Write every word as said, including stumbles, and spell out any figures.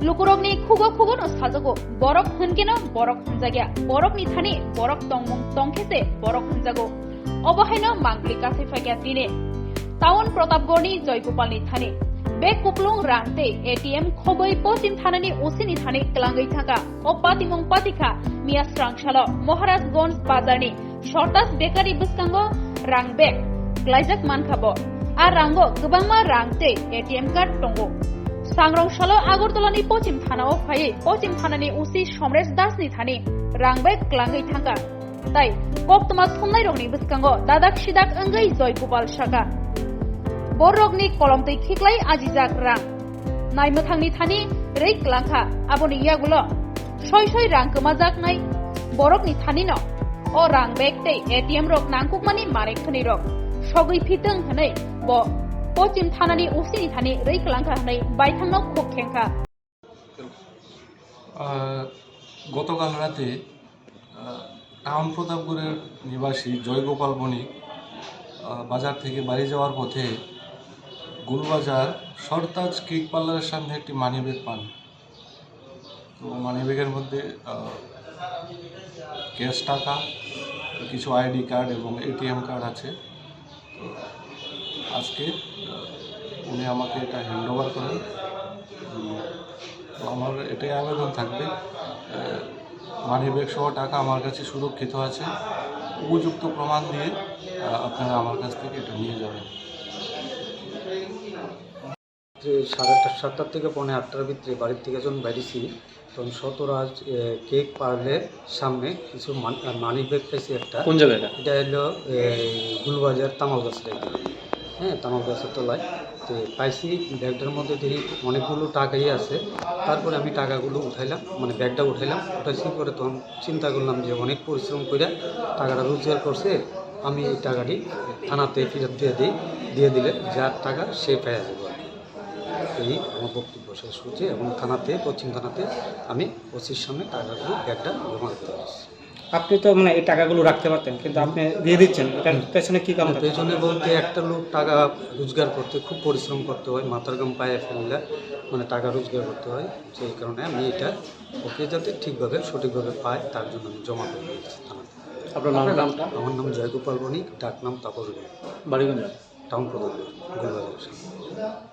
Lukurokni khugo khugono sajago, borok hwnkeno borok hwnjakya, borokni thani borok tongmung tongkhe se borok hwnjago. Obo haino mangpli kasai phaikha tini. Town Pratapgarhni Joygopalni thani bag kuplung rang tei A T M khobwi Pochim thanani O C ni thani kwlangwi thangkha. O patimung patikha miya srangsalo Maharajganj bazarni Shortas Bakery bwskango rang bag klaijak mankha bo. A rango kwbangma rang tei A T M card tongo. Sangrong salo Agartalani Pochim thanao phaiwi Pochim thanani O C Somresh Dasni thani rang bag kwlangwi thangkha. Tai koktwma thumnairokni bwskango dadak sidak wngwi Joy Gopal sakha. Borokni kolomtwi khiklai ajijak rang. Naimwthangni thani rwi kwlangkha, aboni yagulo soi soi rang kwmajaknai borokni thanino o rang bag tei A T M rok nangkukmani manwi khwnwi rok sogwi phitwng hwnwi bo Pochim thanani O C ni thani rwi kwlangkha hwnwi baithangno khuk khengkha. আহ, গতকাল রাতে, আহ, টাউন প্রতাপগড়ের নিবাসী জয়গোপাল বণিক, আহ, বাজার থেকে বাড়ি যাওয়ার পথে গুলবাজার সরতাজ কেক পার্লারের সামনে একটি মানিব্যাগ পান। তো মানিব্যাগের মধ্যে, আহ, ক্যাশ টাকা, কিছু আইডি কার্ড এবং এটিএম কার্ড আছে। তো আজকে, আহ, উনি আমাকে এটা হ্যান্ড ওভার করেন। উম, তো আমার এটাই আবেদন থাকবে, আহ, মানিব্যাগ সহ টাকা আমার কাছে সুরক্ষিত আছে। উপযুক্ত প্রমাণ দিয়ে, আহ, আপনারা আমার কাছ থেকে এটা নিয়ে যাবেন। রাত্রে সাড়ে আটটা, সাতটার থেকে পৌনে আটটার ভিতরে বাড়ির থেকে যখন বাইরেছি, তখন সতরাজ, এ, কেক পার্লারের সামনে কিছু মান-, আ, মানি ব্যাগ পাইছি একটা। কোন জায়গা এটা? এটা হলো, এ, গুলবাজার তামাল গাছের এখানে। হ্যাঁ, তামাল গাছের তলায়। তো পাইছি ব্যাগটার মধ্যে দেখি অনেকগুলো টাকাই আছে। তারপরে আমি টাকাগুলো উঠাইলাম, মানে ব্যাগটা উঠাইলাম। উঠাইছি পরে তখন চিন্তা করলাম যে অনেক পরিশ্রম করে টাকাটা রোজগার করছে, আমি এই টাকাটি থানাতে ফেরত দিয়ে দিই, দিয়ে দিলে যার টাকা সে পেয়ে যাবে আর কি। এই আমার বক্তব্য শেষ করছি এবং থানাতে, পশ্চিম থানাতে আমি ওসির সামনে টাকাগুলো, ব্যাগটা জমা দিতে পারছি। আপনি তো মানে এই টাকাগুলো রাখতে পারতেন, কিন্তু আপনি দিয়ে দিচ্ছেন, এটার পেছনে কি কারণ? পেছনে বলতে একটা লোক টাকা রোজগার করতে খুব পরিশ্রম করতে হয়, মাথার ঘাম পায়ে ফেললে মানে টাকা রোজগার করতে হয়, সেই কারণে আমি এটা ওকে যাতে ঠিকভাবে, সঠিকভাবে পায়, তার জন্য আমি জমা করে দিয়েছি থানাতে। আপনার নাম? আপনার নামটা? আমার নাম জয়গোপাল বণিক, ডাক নাম তাপস বণিক। বাড়িগঞ্জ? টাউন প্রধান, গুলবাজার।